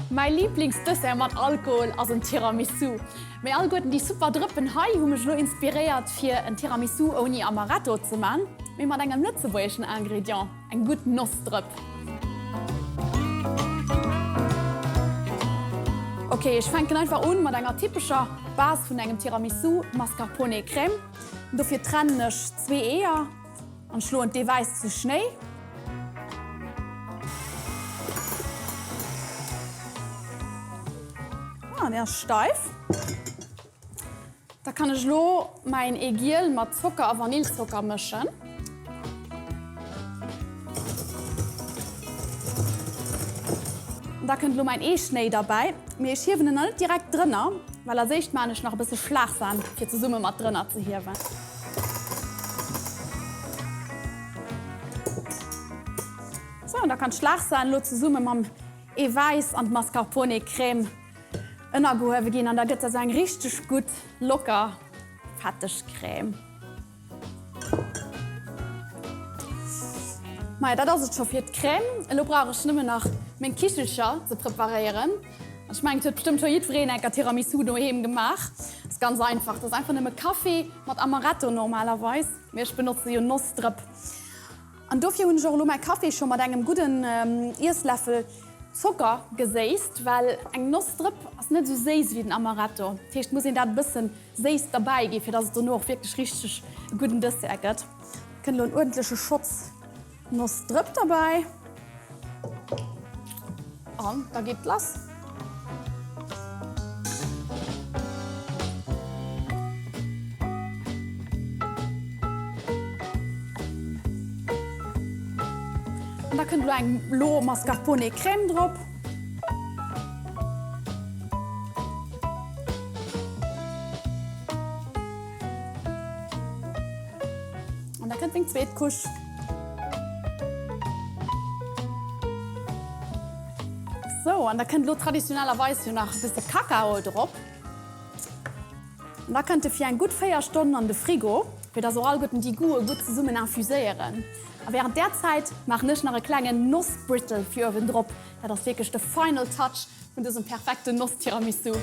Mäi Liiblingsdessert mat Alkohol ass en Tiramisu. Mee alleguerten déi super Drëppen hei hu mech elo inspiréiert fir en Tiramisu ouni Amaretto ze man, mee mat engem lëtzebuergeschen Ingrédient, eng gutt Nossdrëpp. Ok, ech fänken einfach un mat enger typescher Base vun engem Tiramisu, Mascarpone Crème. Dofir trennen ech zwee Eeër. An schloen d'Eewäiss zu Schnéi. Ah, deen ass steif. Da kann ech elo mäin Eegiel mat Zocker a Vanillszocker mëschen. An da kënnt elo mäin Eeschnéi derbäi. Mee ech hiewen en nach net direkt drënner, well als éischt maan ech nach e bësse Schlagsahn fir zesumme mat drënner ze hiewen. Sou, an da kann d'Schlagsahn elo zesumme mam Eewäiss an d'Mascarpone-Crème ënnergehuewe ginn an da gëtt dat esou eng richteg gutt, locker, fetteg Crème. Maja, dat ass et scho fir d'Crème. Elo brauch ech nëmmen nach meng Kichelcher ze preparéieren. Ech mengen, et huet bestëmmt scho jiddwereen enker Tiramisu doheem gemaach. Ass ganz einfach, dat ass einfach nëmme Kaffi mat Amaretto normalerweis, mee ech benotze jo Nossdrëpp. An dofir hunn ech och elo mäi Kaffi scho mat engem gudden Iessläffel Zocker geséisst, well eng Nossdrëpp ass net esou séiss wéi den Amaretto. Dat heescht, et muss een dat e bëssen séiss derbäi gi fir dass et dono och wierklech richteg e gudden Dessert gëtt. Kënnt elo en uerdentleche Schotz Nossdrëpp derbäi an da geet et lass. An da kënnt elo eng Lo Mascarpone Crème drop. An da kënnt meng zweet Couche. Sou, an da kënnt elo traditionellerweis jo nach e bësse Kakao drop. An da kënnt e fir eng gutt 4 Stonnen an de Frigo, fir dass och alleguerten déi Goûte gutt zesummen infuséieren. A während där Zäit maachen ech nach e klengen Nossbrittle fir uewendrop. Dat ass wierklech de final touch vun dësem perfekten Noss-Tiramisu.